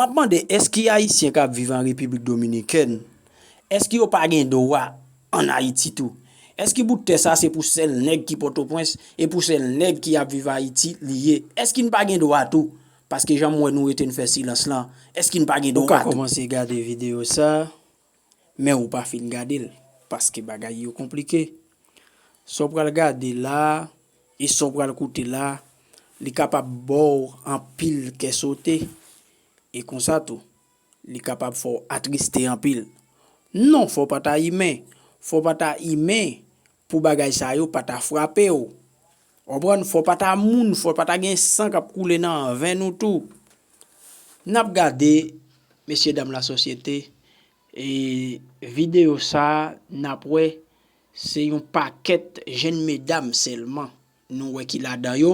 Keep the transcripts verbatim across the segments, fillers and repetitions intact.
M ap mande, èske Ayisyen k ap viv an Repiblik Dominikèn, èske yo pa gen dwa ann Ayiti tou? Èske bout tè sa se pou sèl nèg ki Pòtoprens e pou sèl nèg ki ap viv Ayiti li ye? Èske n pa gen dwa tou? Paske jan m wè nou rete n fè silans lan, èske n pa gen dwa tou? Ou ka kòmanse gade videyo sa, men ou pa fin gade l, paske bagay yo konplike. Sa w pral gade la e sa w pral koute la, li kapab ba w anpil kè sote. E konsa tou, li kapab fè w atriste anpil. Non, fò w pa ta imen. Fò w pa ta imen pou bagay sa yo pa ta frape w. Ou konprann? Fò w pa ta moun, fò w pa ta gen san k ap koule nan venn ou tou. N ap gade, mesye dam lasosyete, e videyo sa a, n ap wè, se yon pakèt jèn medam sèlman nou wè ki ladan yo,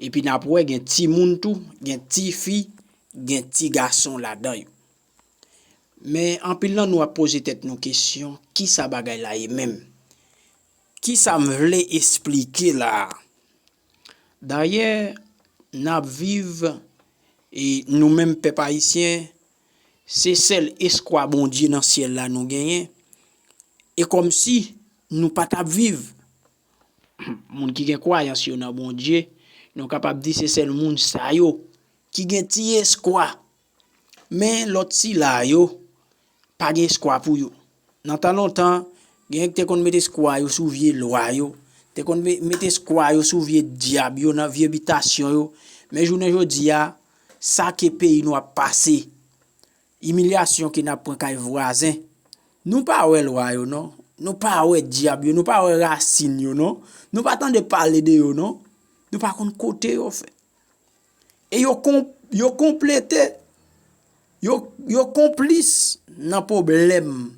epi n ap wè gen timoun tou, gen tifi, gen ti gason ladan yo. Men anpil nan nou ap poze tèt nou kesyon, kisa bagay la ye menm? Kisa m vle esplike la a? Dayè, n ap viv, e nou menm pèp ayisyen, se sèl espwa Bondye nan syèl la nou genyen. E kòmsi nou pa t ap viv. Moun ki gen kwayans yo nan Bondye, nou kapab di se sèl moun sa yo ki gen ti espwa. Men lòt sila yo pa gen espwa pou yo. Nan tan lontan, gen ki te konn met espwa yo sou vye lwa yo, te konn me- met espwa yo sou vye dyab yo, nan vye bitasyon yo. Men jounen jodi a, sa ke peyi nou ap pase, imilyasyon ke n ap pran kay vwazen, nou pa wè lwa yo non, nou pa wè dyab yo, nou pa wè rasin yo non, nou pa tande pale de yo non, nou pa konn kote yo fèt. E yo kon- yo konplete, yo, yo konplis nan pwoblèm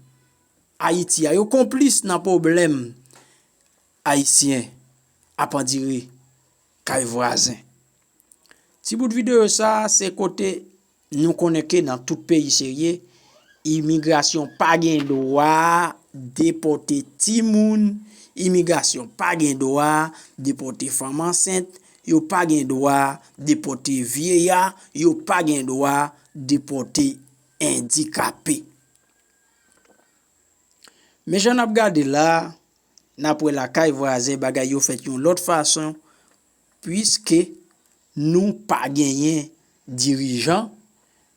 Ayiti a, yo konplis nan pwoblèm Ayisyen ap andire kay vwazen. Ti bout videyo sa a, se kote nou konnen ke nan tout peyi serye, imigrasyon pa gen dwa depòte timoun, imigrasyon pa gen dwa depòte fanm ansent, yo pa gen dwa depòte vyeya, yo pa gen dwa depòte andikape. Men jan n ap gade la, n ap wè lakay vwazen bagay yo fèt yon lòt fason, piske nou pa genyen dirijan,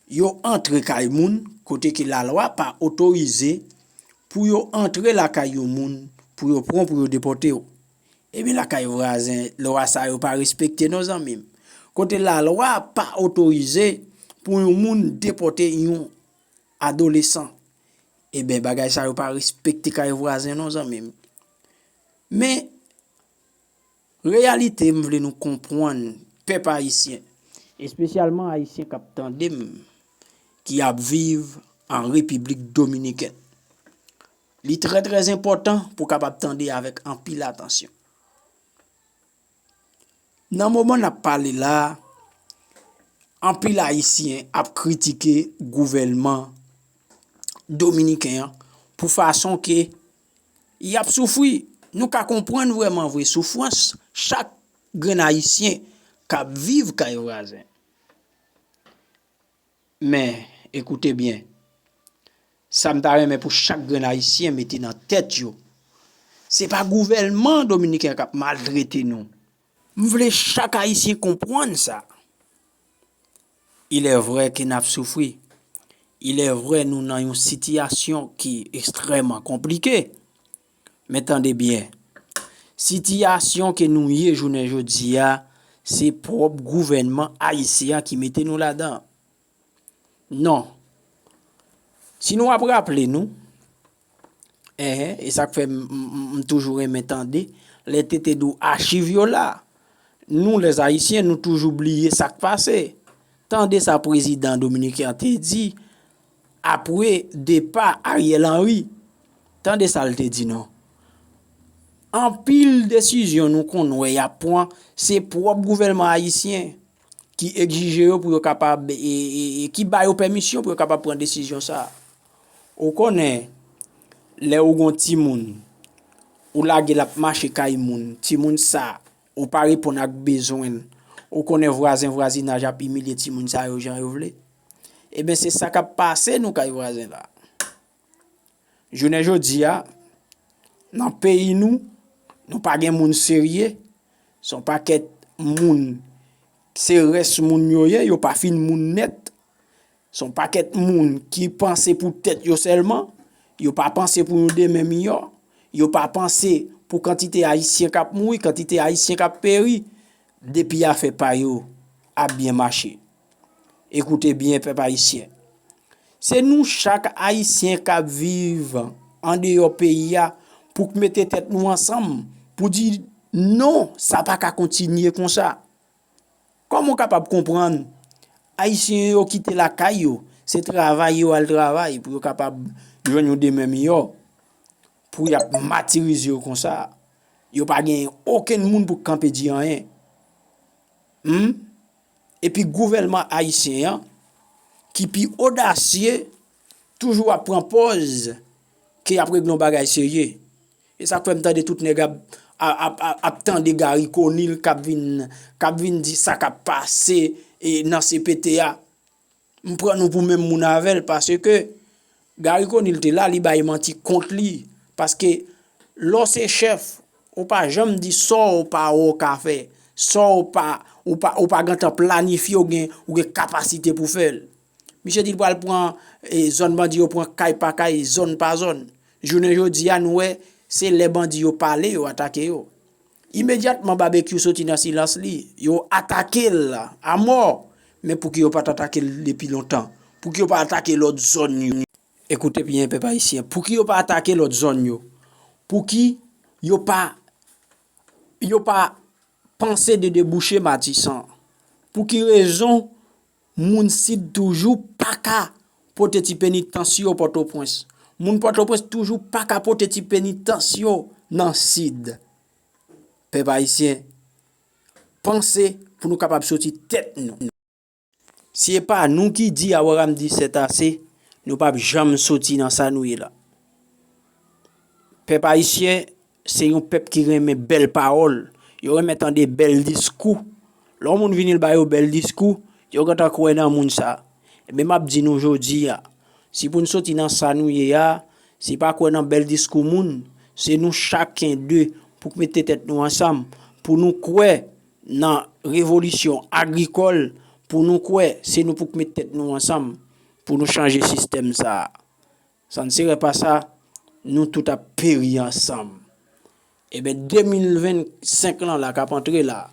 yo antre kay moun kote ke lalwa pa otorize pou yo antre lakay yon moun, pou yo pran w, pou yo depòte w. Ebyen lakay vwazen, lwa sa yo pa respekte non zanmi m. Kote lalwa pa otorize pou yon moun depòte yon adolesan, ebyen bagay sa yo pa respekte kay vwazen non zanmi m. Men, reyalite m vle nou konprann, pèp ayisyen, espesyalman ayisyen k ap tande m, ki ap viv an Repiblik Dominikèn. Li trè trè enpòtan pou w kapab tande avèk anpil atansyon. Nan moman n ap pale la a, anpil ayisyen ap kritike gouvènman dominiken an pou fason ke y ap soufri. Nou ka konprann vrèman vre soufrans chak grenn ayisyen k ap viv kay vwazen. Men, ekoute byen, sa m ta renmen pou chak grenn ayisyen mete nan tèt yo, se pa gouvènman dominiken an k ap maltrete nou. M vle chak ayisyen konprann sa. Il est vrai ke n ap soufri. Il est vrai nou nan yon sitiyasyon ki ekstrèmman konplike. Men tande byen, sitiyasyon ke nou ye jounen jodi a, se pwòp gouvènman ayisyen an ki mete nou ladan. Non. Si nou ap raple nou, enhen, e sa k fè m, m, m, m toujou renmen tande lè T T di w achiv yo la. Nou, lèzayisyen, nou toujou bliye sa k pase. Tande sa prezidan dominiken an te di apre depa Ariel Henry. Tande sa l te di non. Anpil desizyon nou konn wè y ap pran, se pwòp gouvènman ayisyen ki egzije yo pou yo kapab, e, e, e ki ba yo pèmisyon pou yo kapab pran desizyon sa a. Ou konnen, lè ou gon timoun, ou lage l ap mache kay moun, timoun sa, ou pa reponn ak bezwen l, ou konnen vwazen vwazinaj ap imilye timoun sa yo jan yo vle. Ebyen, se sa k ap pase nou kay vwazen la. Jounen jodi a, nan peyi nou, nou pa gen moun serye. Se yon pakèt moun, se rès moun yo ye, yo pa fin moun nèt. Se yon pakèt moun ki panse pou tèt yo sèlman, yo pa panse pou yon demen miyò, yo pa panse pou kantite Ayisyen k ap mouri, kantite Ayisyen k ap peri, depi afè pa yo ap byen mache. Ekoute byen, pèp ayisyen. Se nou chak Ayisyen k ap viv andeyò peyi a pou k mete tèt nou ansanm pou di non, sa pa ka kontinye konsa. Kòman w kapab konprann Ayisyen yo kite lakay yo, se travay yo al travay pou yo kapab jwenn yon demen miyò, pou y ap matirize yo konsa? Yo pa gen okenn moun pou kanpe di anyen. Hmm? Epi gouvènman ayisyen an, ki pi odasye, toujou ap pran pòz ke y ap regle yon bagay serye. E sa k fè m tande tout nèg ap, ap, ap, ap, ap tande Garry Conille k ap vin, k ap vin di sa k ap pase, e, nan C P T a. M pran nou pou menm moun avè l, paske Garry Conille te la, li bay manti kont li. Paske lè w se chèf, ou pa janm di sa w pa wè w ka fè, sa w pa, ou pa, ou pa gentan planifye, ou gen, ou gen kapasite pou fè l. Misye di l pral pran, e, zòn bandi yo, pran kay pa kay, zòn pa zòn. Jounen jodi a, nou wè, se lè bandi yo pale, yo atake yo. Imedyatman Babekyou soti nan silans li, yo atake l a mò. Men pouki yo pa t atake l depi lontan? Pouki yo pa atake lòt zòn yo? Ekoute byen, pèp ayisyen, pouki yo pa atake lòt zòn yo? Pouki yo pa, yo pa panse de debouche Matisan? Pou ki rezon moun Sid toujou pa ka pote ti penitans yo Pòtoprens? Moun Pòtoprens toujou pa ka pote ti penitans yo nan Sid? Pèp ayisyen, panse pou nou kapab soti tèt nou. Si e pa nou ki di Abraham di c'est assez, nou p ap janm soti nan sa nou ye la. Pèp ayisyen, se yon pèp ki renmen bèl pawòl. Yo renmen tande bèl diskou. Lè yon moun vini l ba yo bèl diskou, yo gentan kwè nan moun sa. Ebyen, m ap di nou jodi a, si pou n soti nan sa nou ye a, se pa kwè nan bèl diskou moun, se nou chaken de pou k mete tèt nou ansanm, pou nou kwè nan revolisyon agrikòl, pou nou kwè, se nou pou k met tèt nou ansanm pou nou chanje sistèm sa a. Sa n sere pa sa, nou tout ap peri ansanm. Ebyen, de mil vennsenk lan la k ap antre la,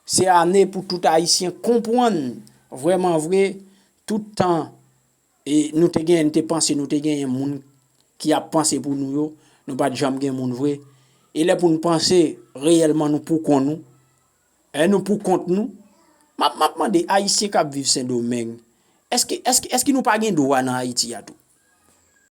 se ane pou tout Ayisyen konprann vrèman vre, tout tan, e, nou te genyen, n te panse nou te genyen moun ki ap panse pou nou yo, nou pa t janm gen moun vre. E lè pou n panse reyèlman nou pou kont nou, e, nou pou kont nou, m ap, m ap mande Ayisyen k ap viv Sendomeng, èske, èske, èske nou pa gen dwa nan Ayiti a tou?